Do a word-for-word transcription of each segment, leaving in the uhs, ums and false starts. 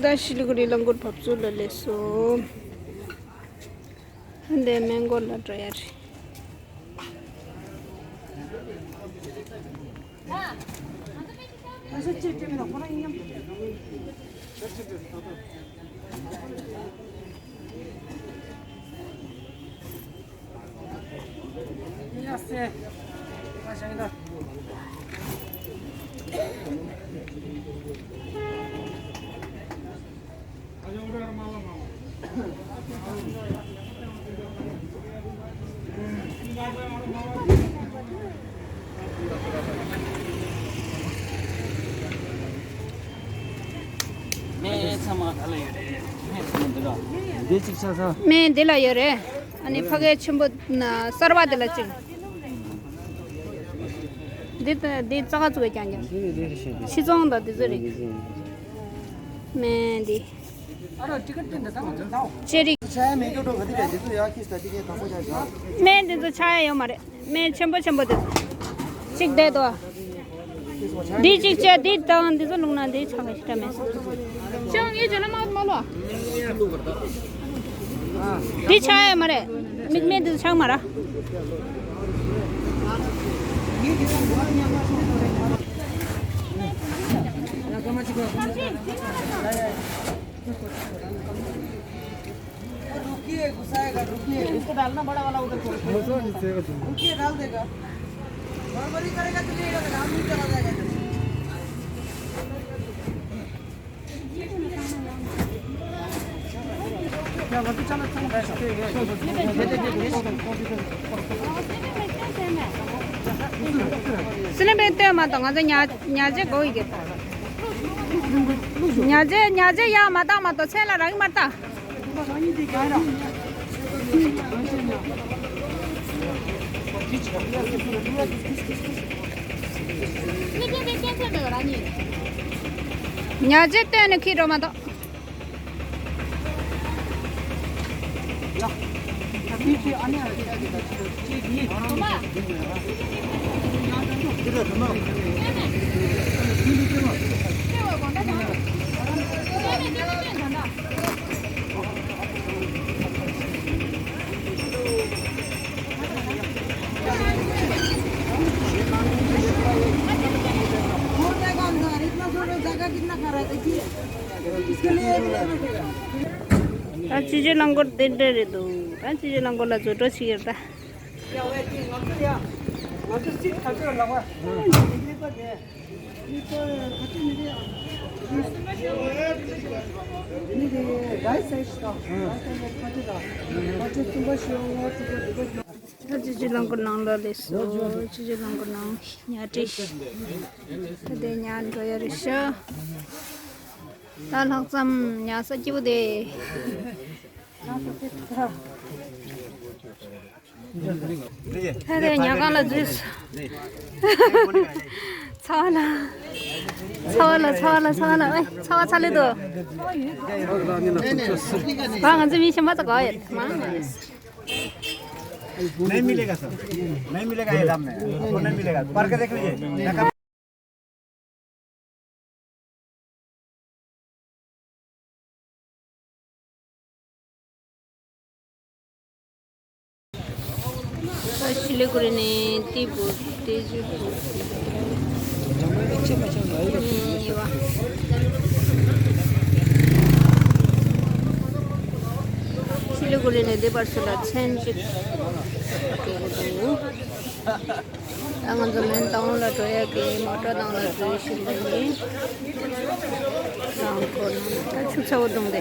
ད་ཤི་ལི་གུ་རི་རླངས་འཁོར་བབས་ཚུགས་ལ་སླེབས་སོང་། ཧན་དེ་སྨན་སྒོར་ལ་འགྲོ་ཡ་རེད། སྨན་ཚང་མ་ག་ལ་ཡོད་རེད། སྨན་ཚང་མ་འདི་ལ། འདི་གཅིག་ཆགས་ས། སྨན་འདི་ལ་ཡོད་རེད། ཨ་ནི་ཕ་གའི་ཆེན་པོ་ན་གསར་པ་འདི་ལ་གཅིག་འདི་ད་འདི་རྩ་ཁ་ཚུགས་ཀྱང་ཀྱང་། འདི་རེད་རེད་ཤེས་འདི། ཕྱི་ཚོང་དང་འདི་ཚོ་རེད། འདི་ཚོ། སྨན་འདི། ཅེ་རིག་སྨན་འདི་ཚོ་ཆག་ཡ་ཡོད་མ་རེད། སྨན་ཆེན་པོ་ཆེན་པོ་འདི་ཚོ། གཅིག་བསྡད་དོ། འདི་གཅིག་བྱས་འདི་དང་འདི་ཚོ་བླུགས་ན་འདི་ཆག་གི་ཤི་ཏྲ་མེད། ཤང་ངས་བྱས་ན་མ་མ་ལོ། འདི་ཆག་ཡ་མ་རེད། མིག་སྨན་འདི་ཚོ་ཆག་མ་ར། रुकिए, गुस्साएगा, रुकिए। इसको डालना बड़ा वाला उधर छोड़। रुकिए, डाल देगा। बड़बड़ी करेगा तो नहीं रहेगा, काम नहीं चला जाएगा इधर से। སི་ལིང་པེན་སྟོན་མ་གཏོགས་ང་ཚོ་ཉ་ཉ་ཆེ་གོ་ཡི་གེ། ཉ་ཆེ་ཉ་ཆེ་ཡ་མ་བཏང་མ་གཏོགས་མཚན་ལ་རག་གི་མ་རེད་ད། ཉ་ཆེ་སྟོན་ནས་ཁྱེར་འགྲོ་མ་གཏོགས། ད་སྤྱི་སྤྱོད་རླངས་འཁོར་དེ་འདྲ་རེད་འདུག་ད་སྤྱི་སྤྱོད་རླངས་འཁོར་ལ་འཛུལ་འགྲོ་བྱེད་ཀྱི་ཡོད་ད། ད་སྤྱི་སྤྱོད་རླངས་འཁོར་ནང་ལ་སླེབས་སོང་། སྤྱི་སྤྱོད་རླངས་འཁོར་ནང་སླེབས་སོང་། ཉལ་ཁྲི། ད་དེ་ཉལ་འགྲོ་ཡ་རེད་ཤག་ད་ལྷག་ཙམ་ཉལ་ས་སྐྱིད་པོ་དེ། ད་དེ་ཉལ་ཁང་ལ་འཛུལ་སོང་། ཚ་བ་ལ། ཚ་བ་ལ་ཚ་བ་ལ་ཚ་བ་ལ་ཨེ་ཚ་བ་ཚ་ལེ་དོ། ང་ཚོ་མི་གཞན་པ་ཚོ་ག་ཡོད་མ། नहीं मिलेगा सर, नहीं मिलेगा ये दाम में, आपको नहीं मिलेगा, पढ़ के देख लीजिए। ཤི་ལི་གུ་རི་ནས་ཏི་བུ་ཏི་ཇུ་བུ་ནས་ཡི་བ། ཤི་ལི་གུ་རི་ནས་འདི་བར་སུ་ལ་ཚན་གཅིག་ད་ང་ཚོ་མོན་ཊའུན་ལ་འགྲོ་ཡག་གི་མོ་ཊ་ནང་ལ་འཛུལ་བཞིན་པ་ཡིན། རླངས་འཁོར་ནང་ད་ཆུ་ཚ་བོ་བརྡུངས་ཏེ།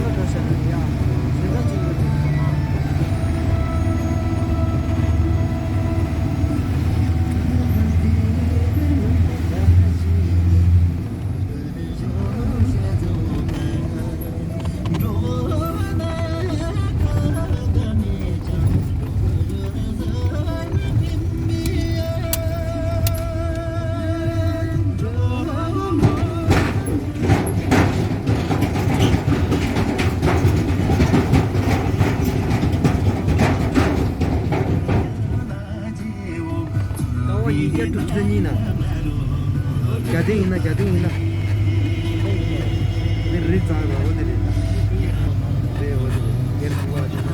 ཀ་བ་ཡིག་བརྒྱ་དྲུག་ཅུ་གཉིས་ན། བརྒྱ་བདུན་ཡིན་ན་བརྒྱ་བདུན་ཡིན་ན། འདི་རི་གཙང་ར་བོ་འདི་རེད། རེད་འོ་འདི་རེད། རྒྱན་དུ་བ་ཅན།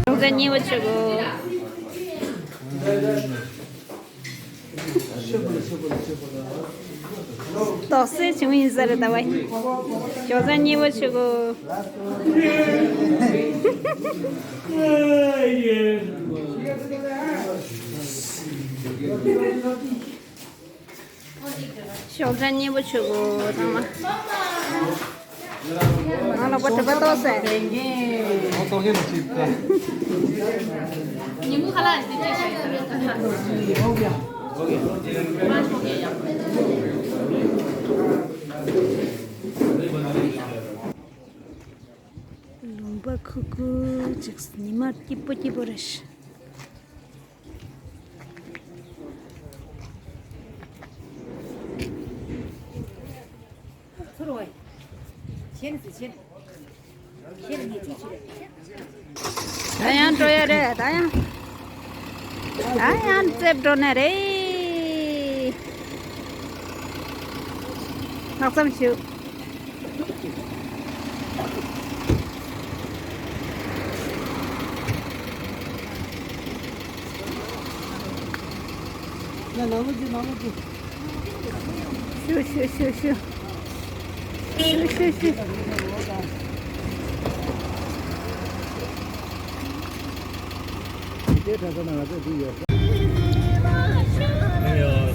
ལུང་ཚན་གཉིས་པ་བྱེད་དགོས། རྟོགས་སད་བྱུང་ཡིན་ས་རེད་ད་བ། ཞོགས་ཟས་མཉེས་པོ་བྱེད་དགོས། ཞོགས་ཟས་མཉེས་པོ་བྱེད་དགོས་ཚང་མ། ང་ལ་པོ་གྲིབ་པ་ཏོག་ཟེར། ཨོ་ཏོག་གེ་མ་ཅིག་ད། ཉིན་གུང་ཁ་ལག་འདི་ཅིག་བྱས་ཡོད་རེད་ད། ལུང་པ་ཁུག་ཁུག་ཅིག་ཉི་མ་སྐྱིད་པོ་སྐྱིད་པོ་རེད། ད་ཡང་འགྲོ་ཡ་རེད་ད་ཡང་། ད་ཡང་རྩེབ་འགྲོ་ནི་རེད། ལྷག་བསམ་ཞུ། ན་ནང་ལོགས་ཀྱི་ནང་ལོགས་ཀྱི། ཤུ་ཤུ་ཤུ་ཤུ། ཤུ་ཤུ་ཤུ། དེ་གྲྭ་ས་ནང་ང་ཚོ་འདི་ཡོད།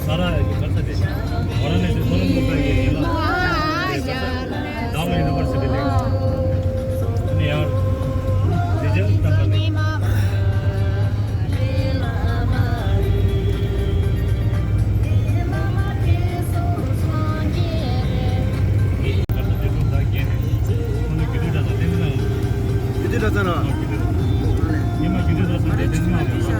ས་ར་གི་གར་ས་དེ་ཝ་ར་ཎ་སི་སོ་ནམ་པུར་གི་ཡིན་ལ། ཌའུན་ཡུ་ནི་ཝར་སི་ཊི་ལེགས་ནི་ཡང་དེ་ཅན་ཏན་ཏན་ནི། གར་ས་དེ་ཚོ་ད་རྒན་ནི་ཁོང་ཚོ་རྒྱུད་སྟོད་གྲྭ་ཚང་དེ་ཚོ་ནང་། རྒྱུད་སྟོད་གྲྭ་ཚང་ར། ཨ་རྒྱུད་སྟོད་གྲྭ་ཚང་། ཉི་མ་རྒྱུད་སྟོད་གྲྭ་ཚང་དེ་དེ་ཚོ་ནང་རེད་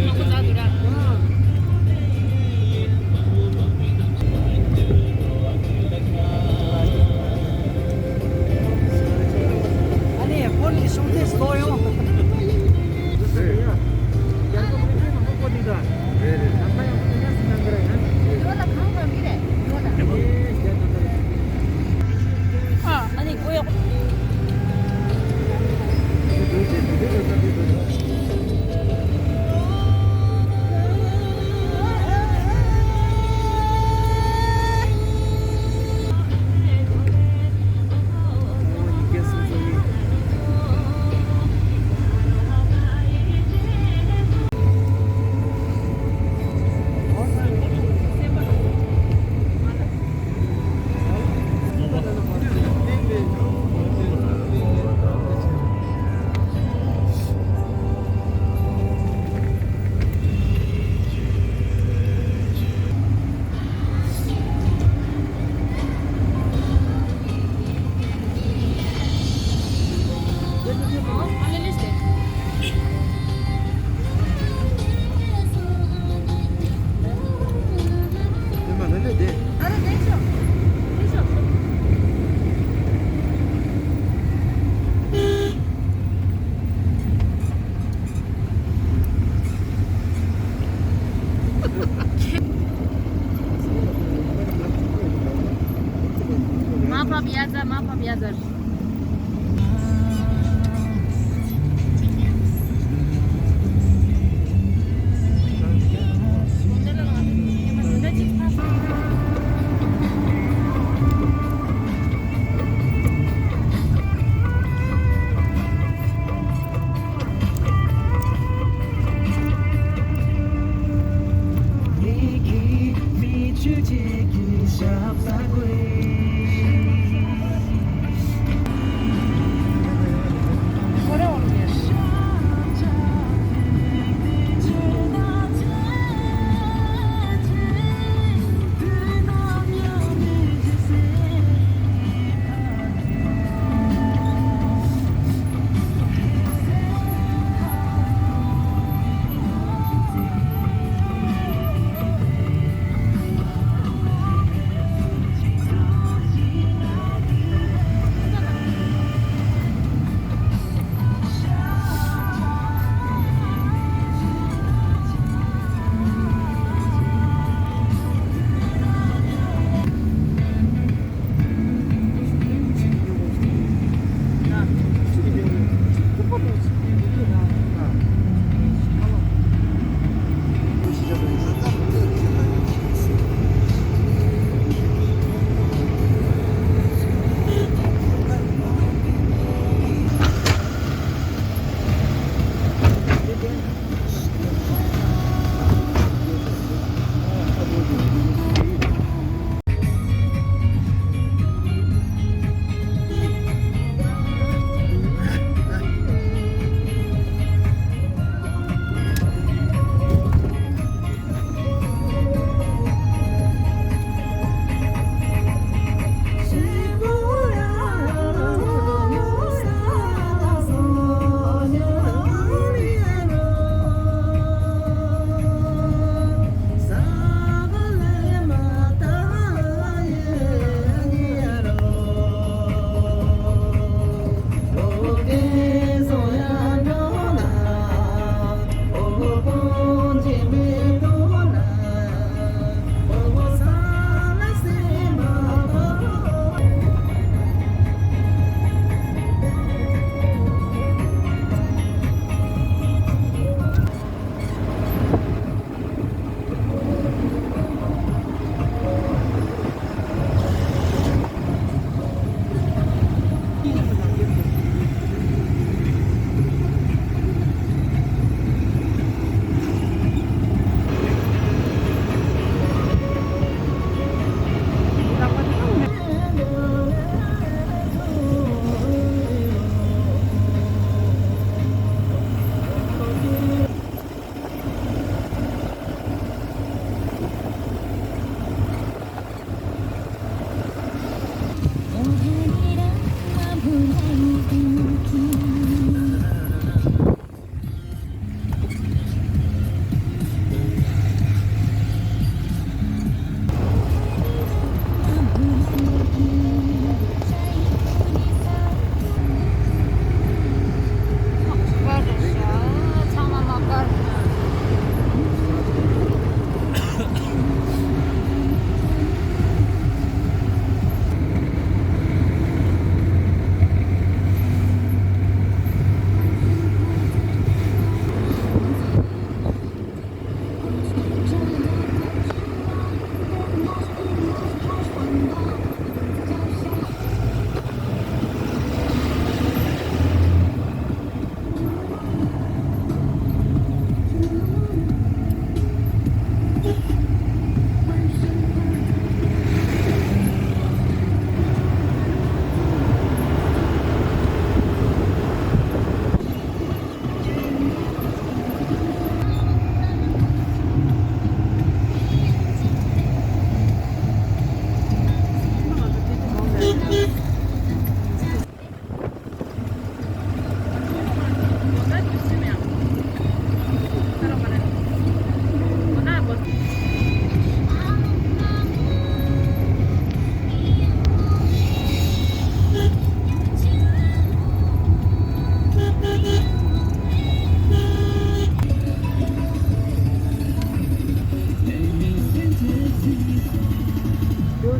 པ། མ་ཕབ་ཡ་ཛ་མ་ཕབ་ཡ་ཛར།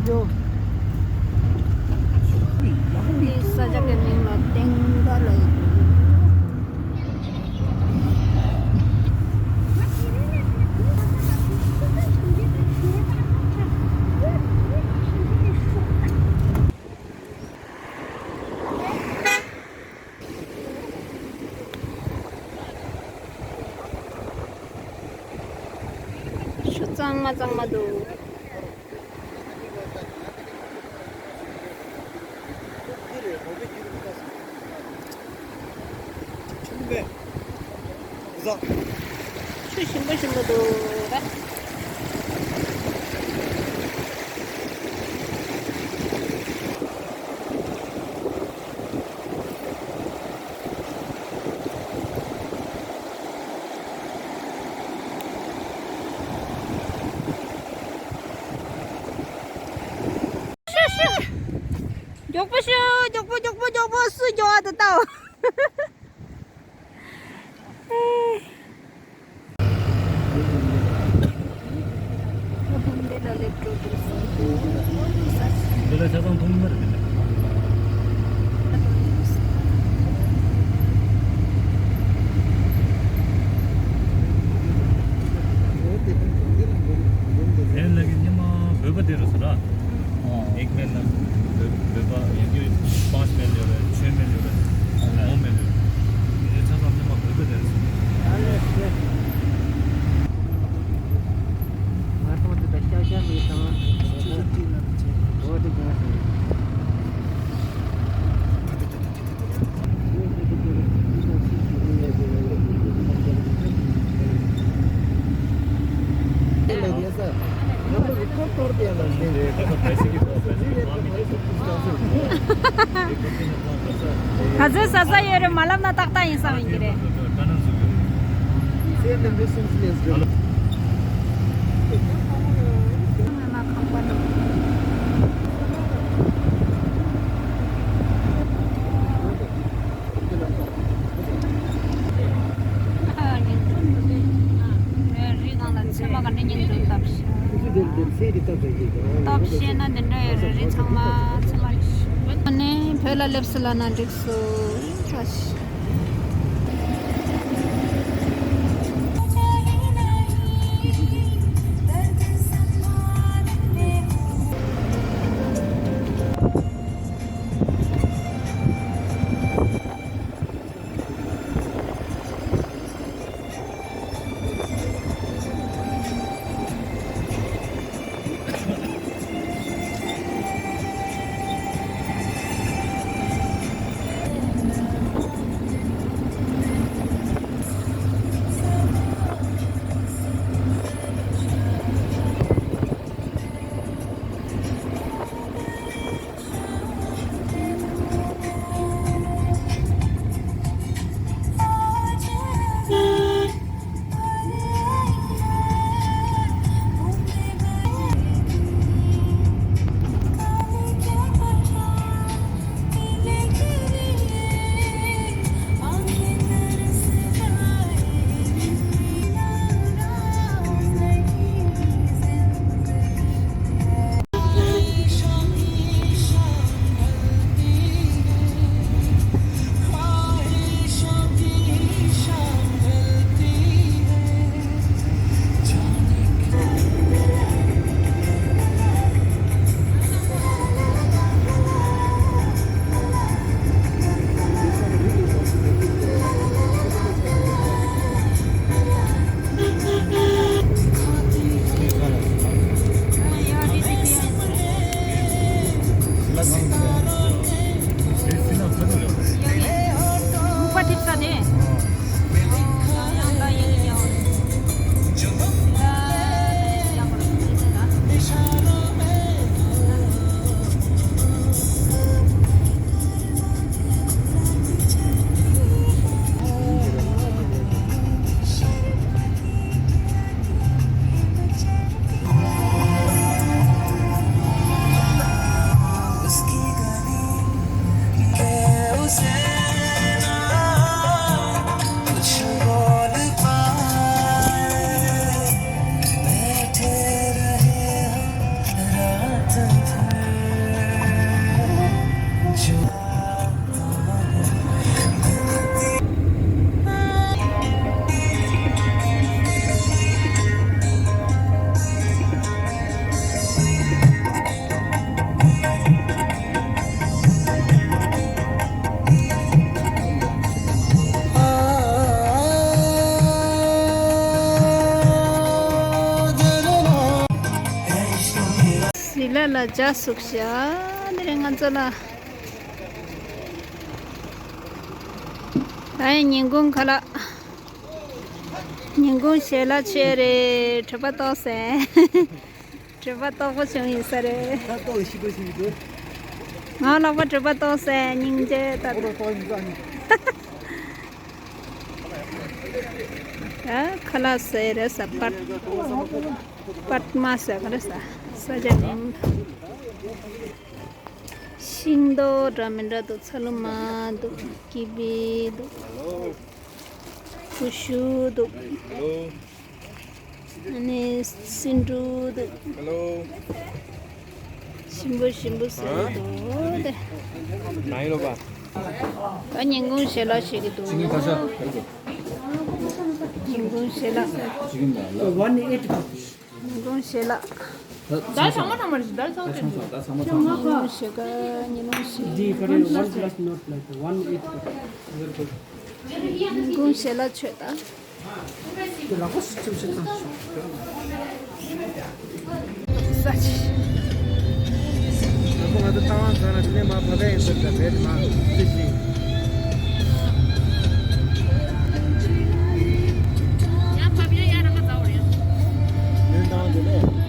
འདི་ས་ཆ་གི་མིང་ལ་ཏེང་ཏ་ལ་ཡོད། ཆུ་གཙང་མ་གཙང་མ་འདུག་ཆུ་ཞིམ་པོ་ཞིམ་པོ་འདུག་ར། མགྱོགས་པོ་ཤོག་མགྱོགས་པོ་མགྱོགས་པོ་མགྱོགས་པོ་སུ་མགྱོགས་པ་དུ་ལྟའོ། འདི་ལ་ཆ་ཚང་མཐོང་མ་རེད། ལན་ལ་གི་ཉི་མ་བོད་པ་དེ་རུ་སོ་ར། एक मेल ना, ब- बेबा ये जो पाँच मेल ले रहे, छः मेल ले रहे, नौ मेल ले रहे। ये सब हमने मांग के दे रहे। ག་ཚོད་ཟ་ས་ཡོད་རེད་མ་ལབ་ན་ཏག་ཏག་ཡིན་བསམ་ཡིན་གྱི་རེད། ཉིན་དྲུག་འདུག་སྟེ། རི་སྒང་ལ་མཚན་མོ་ག་འདྲ་ཉིན་དྲུག་བཏབ་ཤག་བཏབ་ཤེས་ན་འདི་འདྲ་ཡོད་རེད། རི་ཚང་མ་མཚན་མོ་རེད། ཨ་ནི་བོད་ལ་སླེབས་སོང་ལབ་ན་འགྲིག་སོང་། ལ་ལ་ཇ་ཟུག་བཞག་ནི་རེད་ང་ཚོ་ལ། ད་ཡང་ཉིན་གུང་ཁ་ལག་ཉིན་གུང་ཞལ་ལག་མཆོད་རེད། གྲོད་པ་ལྟོགས་སོང་། གྲོད་པ་ལྟོགས་པོ་བྱུང་ཡིན་ས་རེད། ད་ལྟོགས་ཤི་པོ་ཞིག་འདུག་ང་ལག་པ་གྲོད་པ་ལྟོགས་སོང་། སྙིང་རྗེ་ད། ཨོ་ལོ་ལྟོགས་ཡིན་ས་ནི། ད་ཁ་ལག་ཟས་རེད་ས། པད་པད་མ་ཟས་ག་རེ་ས། ས་ཆ་མིང་། ཤིང་ཏོག་འདྲ་མི་འདྲ་འདུག་ཚ་ལུ་མ་འདུག་ཀི་བི་འདུག་ཀུ་ཤུ་འདུག་ཨ་ནི་སེ་འབྲུ་འདུག་ཧེ་ལོ། ཞིམ་པོ་ཞིམ་པོ་བཟོས་འདུག་དེ། མ་ཡིན་ལོ་པ། ད་ཉིན་གུང་ཞལ་ལག་བྱེད་ཀྱི་འདུག་ཉིན་གུང་ཞལ་ལག་ཉིན་གུང་ཞལ་ལག་ད་ཚང་མ་ཚང་མ་རེད། ད་ཚང་མ་ཚང་མ་རེད། ཉིན་གུང་ཞལ་ལག་ཉིན་གུང་ཞལ་ལག་ཉིན་གུང་ཞལ་ལག་མཆོད་ད། ལག་པ་སུ་ཚུགས་ཤིག་ཚང་ས་ཆི། ལག་པ་ང་ཚོ་རྟ་དབང་ཚང་ལ་དེ་ནས་མ་བ་ད་ཡིན་ཟེར་ད་བེད་མ་ཙི་ཞིག་ཡང་ཕབ་ཡང་ཡང་རང་ག་ཚ་བ་རེད། ཡོན་ཏང་དེ་ནས།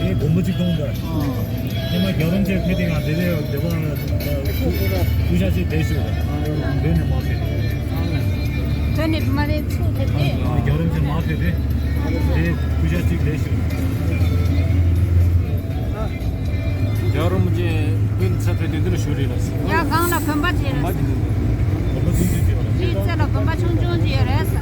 ངས་དགོན་པ་གཅིག་གཏོང་དགོས། སྔོན་མ་རྒྱལ་བ་རིན་པོ་ཆེ་ཕེབས་དུས་ང་དེ་ལས་སྡེ་པ་སྐུ་ཞབས་ཅིག་བསྡད་ཞུ། དེ་ནས་མ་ཕེབས། དེ་ནས་མ་རེད་ཚུར་ཕེབས་ཏེ། རྒྱལ་བ་རིན་པོ་ཆེ་མ་ཕེབས་དུས་དེ་སྐུ་ཞབས་ཅིག་བསྡད་ཞུ། རྒྱལ་བ་རིན་པོ་ཆེ་བོད་ཚ་ཕེབས་དུས་འདི་ལ་བཞུགས་རེད་ལ། ཡ་གང་ལ་དགོན་པ་ཅིག་རེད། དགོན་པ་ཆུང་ཆུང་ཅིག་ཡོད་རེད། ལི་རྩེ་ལ་དགོན་པ་ཆུང་ཆུང་ཅིག་ཡོད་རེད་ས།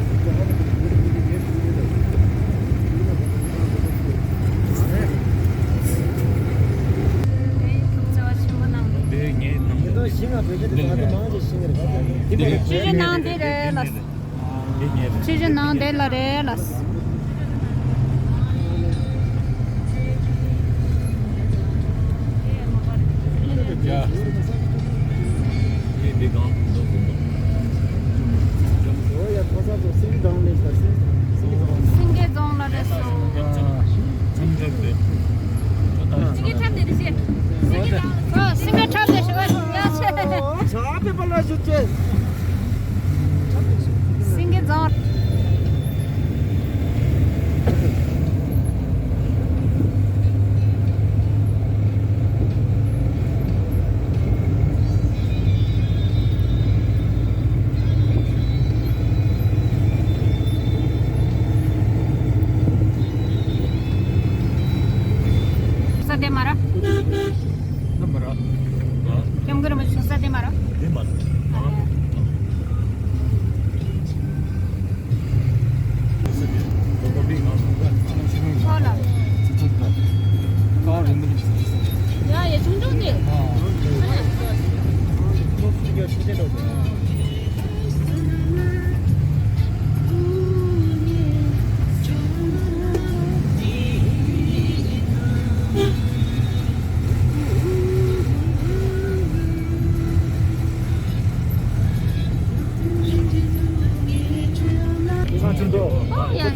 ཐུགས་བརྩེ་བ་ཆེན་པོ་གནང་འདུག་དེ་ངའི་ནང་དུ་ཞིང་ང་བོད་ཆེན་དུ་ད་ལྟ་མང་ཆེ་ཤིང་རེད། ཆུ་ཆུ་ནང་དེ་རེད་ལ། ཆུ་ཆུ་ནང་དེ་ལ་རེད་ལ། ཡ། ངས་འདི་གང་འདོན་དགོས་པ། ཨོ་ཡ། ཕ་ས་དང་སིང་གི་གང་ལས་ས་སིང་། སིང་གི་གང་། ཨོ་ཡ།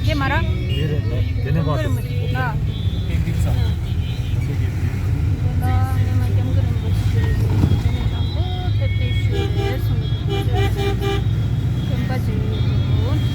དེ་མ་ར། དེ་རེད། དེ་ནས་བར་དུ། ཨ། ཏན་ཏིག་ཙམ། དེ་ལ་ཧེ་མ་སྐྱབས་མགོན་རིན་པོ་ཆེ་དེ་ནས་དང་པོ་ཕེབས་ཏེ་ཞུ་རེད་གསུངས་འདུག་སྟོན་པ་ཅིག་ཡོད་འདུག་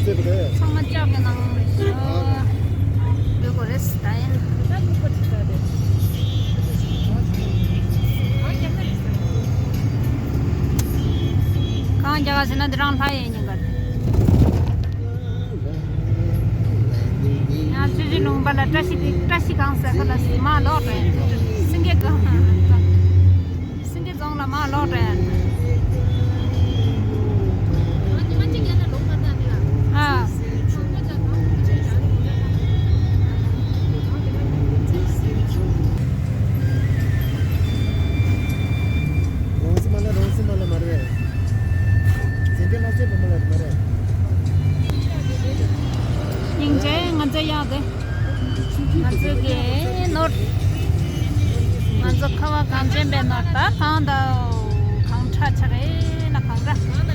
ཚང་མ་ལྕགས་ཀྱི་ནང་ལ་ཞོག་ཡོད་དགོས་རེད། ད་ཡིན། གང་རྒྱག་ག་ཟེར་ན་འདི་རང་ལྷ་ཡིན་ཉིན་ག་ཡང་ཆུ་བཞི་ལུང་པ་ལ་བཀྲ་ཤིས་བཀྲ་ཤིས་གང་ཟེར་ཁ་ལ་མ་ལོག་རེད། སེང་གེ་གང་སེང་གེ་རྫོང་ལ་མ་ལོག་རེད། ཨ། རོང་སེམས་མ་ལ་རོང་སེམས་མ་ལ་མ་རེད། ཟན་ཀེ་ལ་སེ་བུ་མ་ལ་མ་རེད། སྙིང་རྗེ། ང་ཚོ་ཡག་དེ། ང་ཚོ་གི་ནོར། ང་ཚོ་ཁ་བ་གངས་ཅན་པའི་ནོར་ད་གང་ད། གངས་ཁྲ་ཆགས་རེད་ལ་གངས་ཁྲ།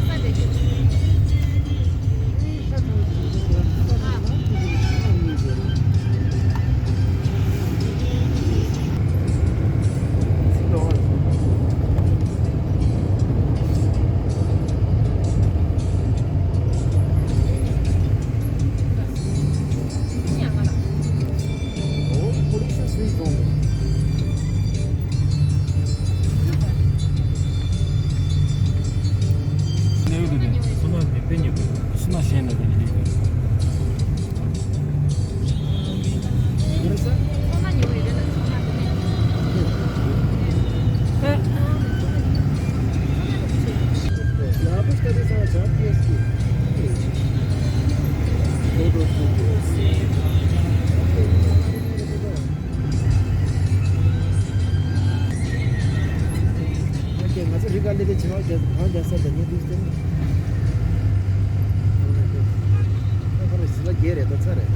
ང་ཚོ་རི་ག་ལེ་དེ་བྱེ་བ་རྒྱ་གང་རྒྱ་ས་དང་ཉེ་དུས་དེ་ནི། ཨ་ཁོ་རེ་ རེད་ད་ཚ་རེད།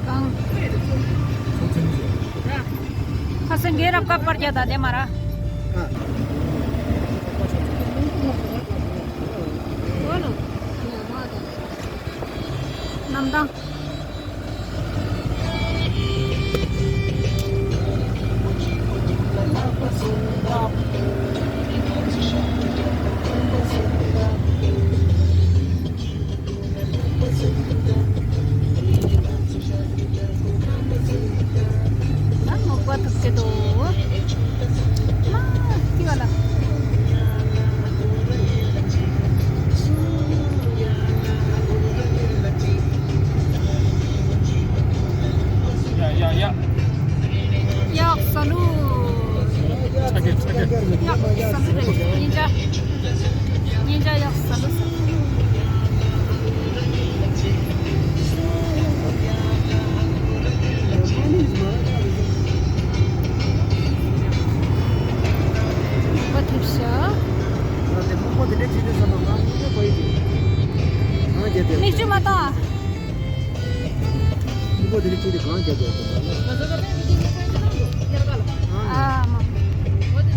གང་། ཁ་སང་རྒན་རབས་བཀག་པར་རྒྱག་ད་དེ་མ་ར། གནམ་ཐང་། ད་མོག་པ་ཐུག་ཅེ་དོ། མ་ཀི་བ་ལ། ཡ་ཡ་ཡ། ཡག་ས་ལུ། ཡག་ས་ལུ་རེད། ཉིན་ཅ། ཉིན་ཅ་ཡག་ས་ལུ་ས། པ་ཐིབ་ཤ། མིག་ཆུ་མ་བཏང་། ཁོ་དེ་ནི་ཁྱེད་དེ་གང་རྒྱབ་རྒྱབ་དུ་གང་ལ། ཨ་མ། དེ་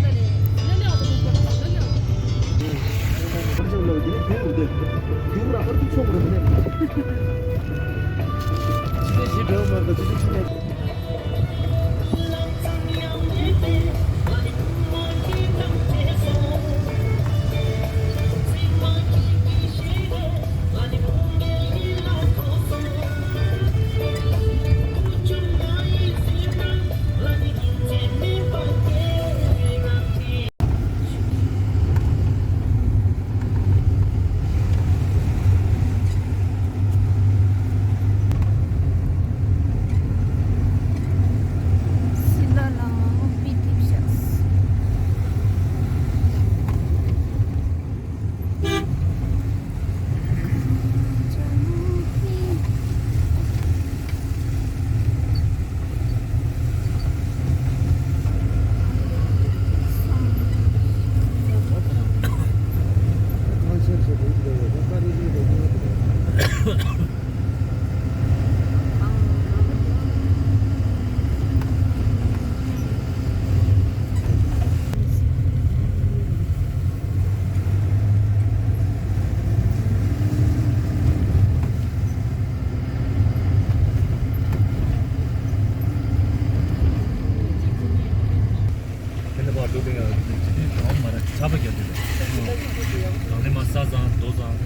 ནས་ཕར་འགྲོ་དུས་ཡང་ཅི་ཐུན་གྲང་མ་རེད། ཆར་པ་རྒྱག་དུས་རེད། གངས་རི་མ་ས་བཟང་རྡོ་བཟང་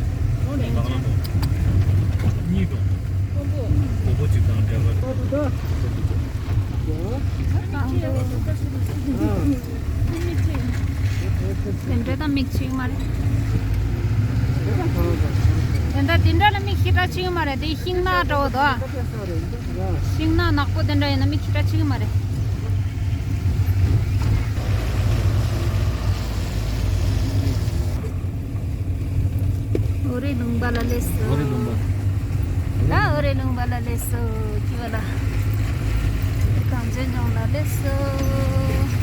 ནང་ལ་འགྲོ། གཉིས་འགྲོ། སྒོར་པོ་གཅིག་དང་འདྲ་བར། དེ་འདྲ་དང་མིག་ཆེ་གི་མ་རེད། དེ་འདྲ་དེ་འདྲ་ལ་མིག་ཞེ་དྲག་ཆེ་གི་མ་རེད། དེ་ཤིང་ནགས་འདྲ་བོ་དོ། ཤིང་ནགས་ནག་པོ་དེ་འདྲ་ཡིན་ན་མིག་ཞེ་དྲག་ཆེ་གི་མ་རེད། འོ་རེ་ལུང་པ་ལ་སླེབས་སོང་། འོ་རེ་ལུང་པ། ད་འོ་རེ་ལུང་པ་ལ་སླེབས་སོང་། ཅི་བ་ལ། གངས་ཅན་ལྗོངས་ལ་སླེབས་སོང་།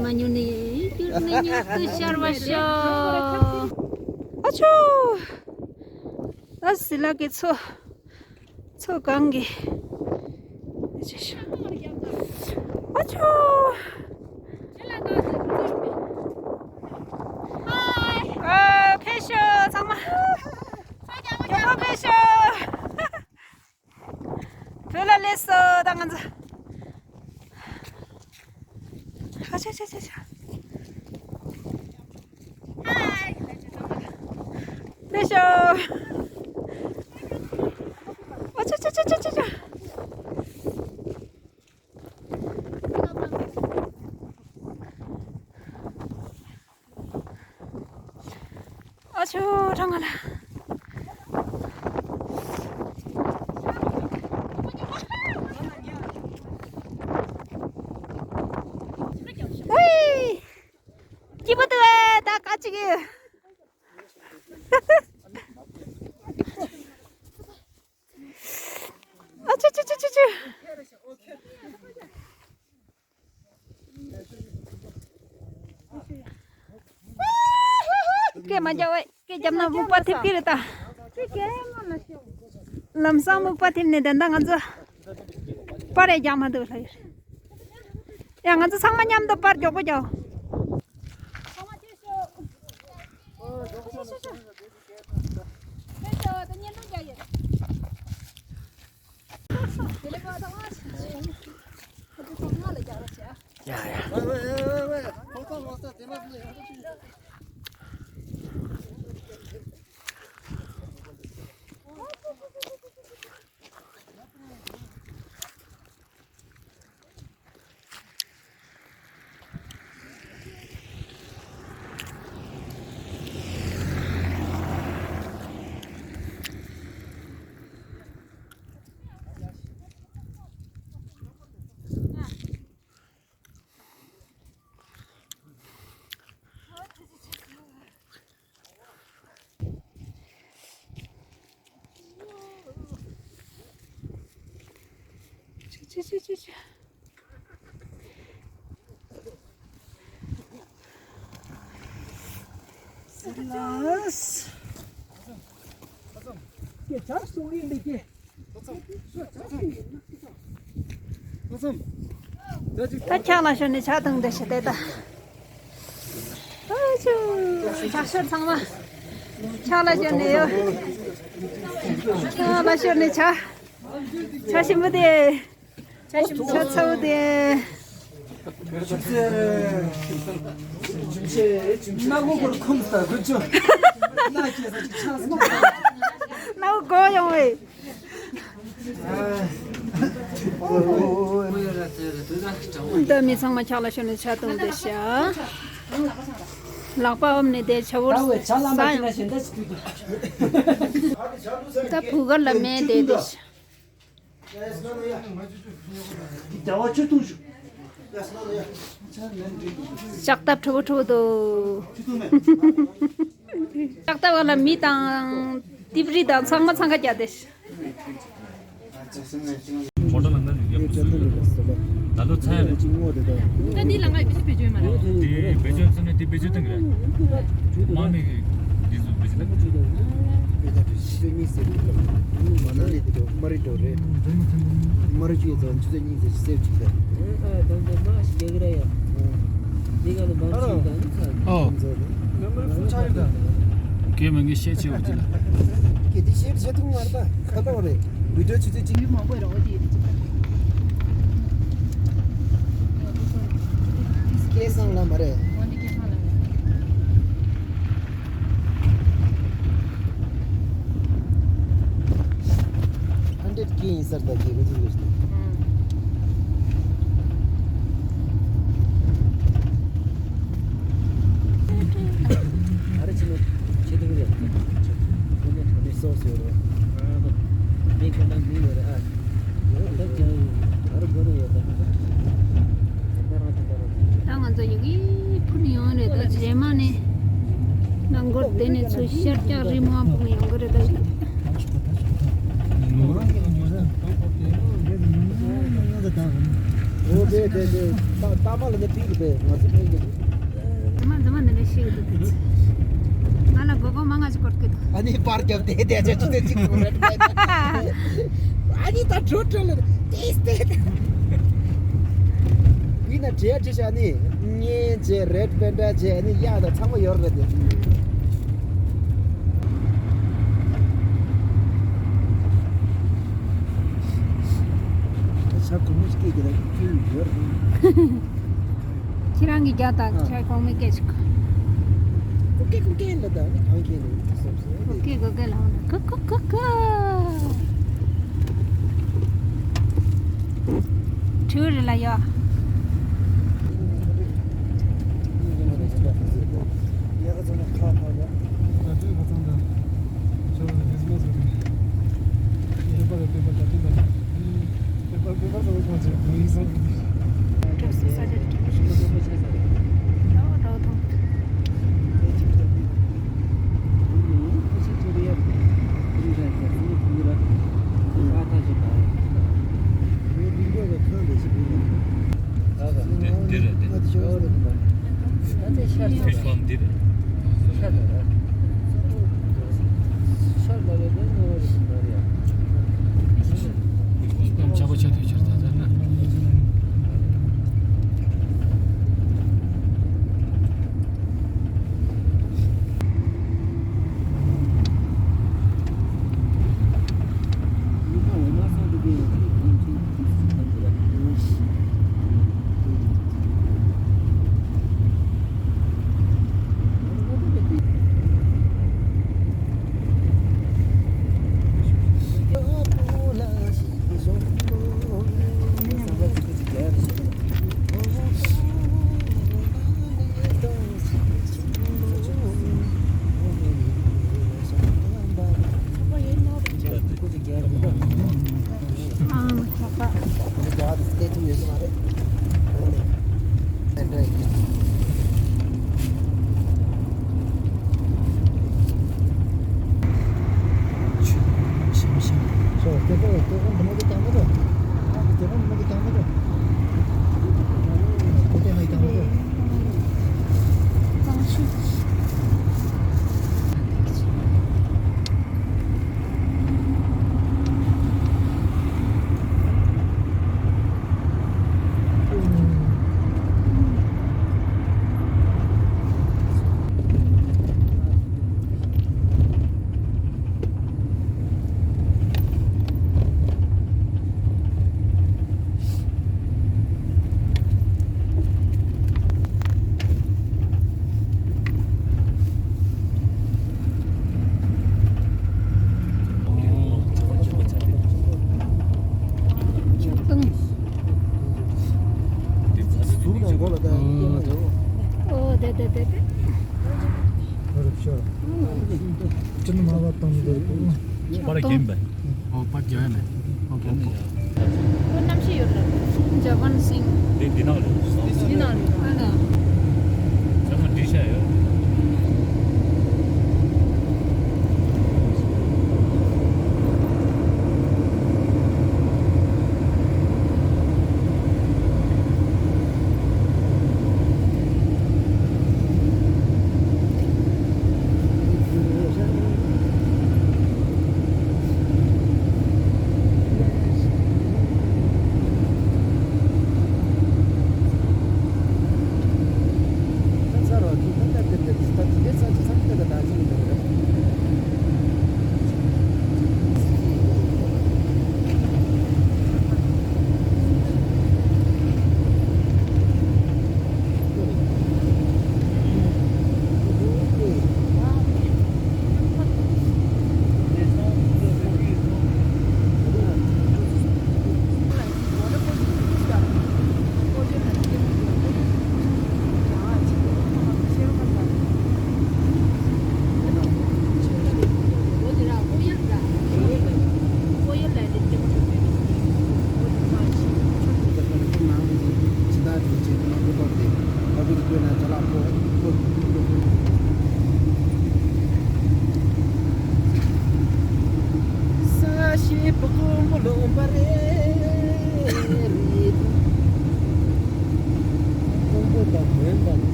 ཉི་མ་ཉུང་ནས་འགྱུར་ནས་མྱུར་དུ་ཤར་བར་ཤོག་ཨ་ཆོ། ཨ་སི་ལ་གི་མཚོ། མཚོ་གང་གི། ཨ་ཆོ། ཨ་ཕེབས་ཤོག་ཚང་མ། མགྱོགས་པོ་ཕེབས་ཤོག་བོད་ལ་སླེབས་སོང་ད་ང་ཚོ། ཨ་ཆ་ཆ་ཆ་ཆ། ཕེབས་ཤོག་ཨ་ཆ་ཆ་ཆ་ཆ་ཆ། ཨ་ཆོ། གྲང་ང་ལ། ཝེ། སྐྱིད་པོ་འདུག་ཨེ་ད་ག་ཅིག་ཡོད། ཨ་ཆུ་ཆུ་ཆུ་ཆུ་ཆུ། སྐད་མ་རྒྱག་བས། སྐད་རྒྱབ་ན་སྨུག་པ་ཐེབས་ཀྱི་རེད་ད། ལམ་སང་སྨུག་པ་ཐེབས་ནས་ད་ལྟ་ང་ཚོ་པར་ཡང་རྒྱག་མ་ཐུབ་ལ་ཡོད། ཡ་ང་ཚོ་ཚང་མ་མཉམ་དུ་པར་མགྱོགས་པོ་རྒྱག་ཡ་ཡ། ད་ཕྱག་ལ་ཞོན་ནས་ཇ་འཐུང་བསྡད་ཤག་དེ་ད། ཨ་ཆུ། ཕྱག་ཞོར་ཚང་མ། ཕྱག་ལ་ཞོན་ནས་ཡོད། ཕྱག་ལ་ཞོན་ནས་ཇ། ཇ་ཞིམ་པོ་དེ། ཇ་ཞིམ་པོ། ཇ་ཚ་པོ་དེ། སྣ་སྒོ་སྐོར་ཁུམ་ས་དགུ་བཅུ། སྣ་སྐྱེས་ས་ཅིག་ཆགས་སོང་། སྣ་སྒོ་ཡོང་བས། ད་མི་ཚང་མ་ཕྱག་ལ་ཞོན་ནས་ཇ་འཐུང་བསྡད་ཤག་ལག་པ་ཨོམ་ནས་དེ་ཇ་བོར་ཟ་ཡང་། ད་བུ་གར་ལ་མེད་དེ་དེ་ཤག་ལྕགས་ཐབ་ཁྲོ་བོ་ཁྲོ་བོ་འདུག་ལྕགས་ཐབ་བ་ལ་མི་དང་ཏིབ་རི་དང་ཚང་མ་འཚང་ཁ་རྒྱག་དེ། མོ་ཊ་ལ་ན་ནི་ཡག་པོ་བཟོས་ཡོད། ད་ལོ་ཚ་ཡ་རེད། ད་འདི་ལ་ང་ཡི་བེད་སྤྱོད་མ་རེད། དེ་བེད་སྤྱོད་ཚུལ་ནི་དེ་བེད་སྤྱོད་སྟངས་རེད། མ་ནི་འདི་ཚོ་བེད་སྤྱོད་སྟངས་རེད། མ་ན་ལི་དེ་མ་རི་ཏོ་རེད། མ་རི་ཅུའི་ཚང་ཆུ་ཚོད་གཉིས་ཙམ་སེབ་ཅིག་ཟེར། ཨ་དང་དེ་མ་ཞིག་རྒྱག་གི་ར་ཡ། འདི་ག་ལ་མང་ཆེ་གང་ཚ། ཨོ། མེ་མོ་རི་ཕུལ་ཆགས་ཡོད་ད། གལ་མེད་ངས་བཤད་ཆེ་བ་ཅིག་ལ། གལ་ཏེ་བཤད་བཤད་ཐུབ་མ་རེད་ད། ཁ་ཏོག་རེད། བི་ཌིའོ་ཆུ་ཚོད་གཅིག་ཡུལ་མང་པོ་ར་འོ་དེ་ཡིན་ཅིག་སྐལ་བཟང་ལ་མ་རེད། འོ་འདི་སྐལ་བཟང་ལ་མ་རེད། ཧན་ཌེ་རེ་ཌི་ཀེ་ཡིན་ས་རེད་ད། རྒྱལ་པོ་ཚོ་ཡོད་ས། ཨ་རེ་ཆེ་ནོ་ཆེ་དུ་རེད། ཁོ་ནས་ཐོ་ནས་སོགས་ཡོད་རེད། ཨ་ནོ་མི་ཁོ་ན་མི་ཡོད་རེད་ཨ། ཡོད་ ཚོ་ཤར་རྒྱག་རི་མོ་ཨ་ཕོག་ཡོང་གི་རེད་ད། ཨོ་དེ་དེ་དེ་ད་ད་མ་ལ་ནི་ཕིག་པེ་ང་ཚོ་ཕིག་པེ། ང་ལ་མགོ་སྐོར་མང་ང་ཞིག་སྐོར་གི་འདུག་ཨ་ནི་པར་རྒྱབ་དེ་དེ་ཆ་ཆུ་དེ་ཅིག་གོ་རེད། ཨ་ནི་ད་འགྲོ་འགྲོ་ལ་ཏེས་ཏེ། ཡིན་ན་འདྲེ་འདྲེ་ཤ་ནི་ངེ་ཇེ་རེད་པེན་ཌ་ཇེ་ནི་ཡ་ད་ཚང་མ་ཡོར་རེད་དེ། ཤ་གོ་མོ་སྐྱེ་གི་ལ་ཀུན་ཡོར་རེད། ཁྱེད་རང་གི་རྒྱ་དང་ཨ། ཁྱེད་གོང་མའི་སྐད་ཅིག་ཀུ་ཀེ་ཀུ་ཀེ་ལ་ད་ནི་གང་ཁྱེད་ལ་ཡིན་སོབ་སོབ་ཀུ་ཀེ་ཀུ་ཀེ་ལ་འོང་ན་ཀུ་ཀུ་ཀུ་ཀུ། ཁྲིའུ་རི་ལ་ཡོད། འདི་རེད་འདི། ཕིཤ་ཕམ་འདི་རེད། ཕིཤ་ཕམ་ཆགས་པ་ཆགས་དུས་ཆར་ད་ལྟ་ན། ཨོ་དེ་དེ་དེ་དེ། ཅི་ནི་མ་བ་བཏང་འདིར་པར་རྒྱན་པས། ཨོ་པར་རྒྱན་ཡ་མེད། ཨོ་ཀེ་ཨོ་ཀེ། ཨོ་གནམ་གཤིས་ཡོད་ལ། ཇ་པན་སིང་། འདི་འདི་ནང་རེད། འདི་ནང་རེད། ཨ་ལ། ཇ་མ་འདྲི་ཤ་ཡོད།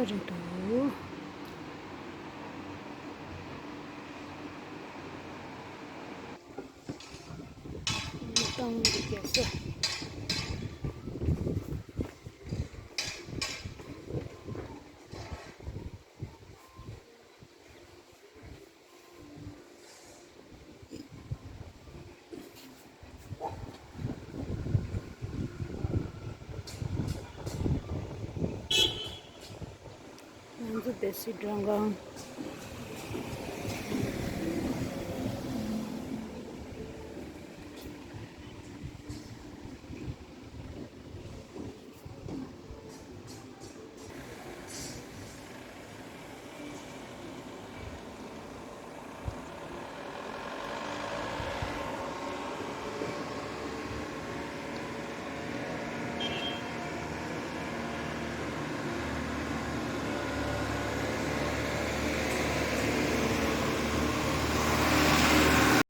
རེད་འདུག་སྟོང་རེ་བརྒྱད་སེ། ང་ཚོ་བདེ་སྲིད་མགྲོན་ཁང་།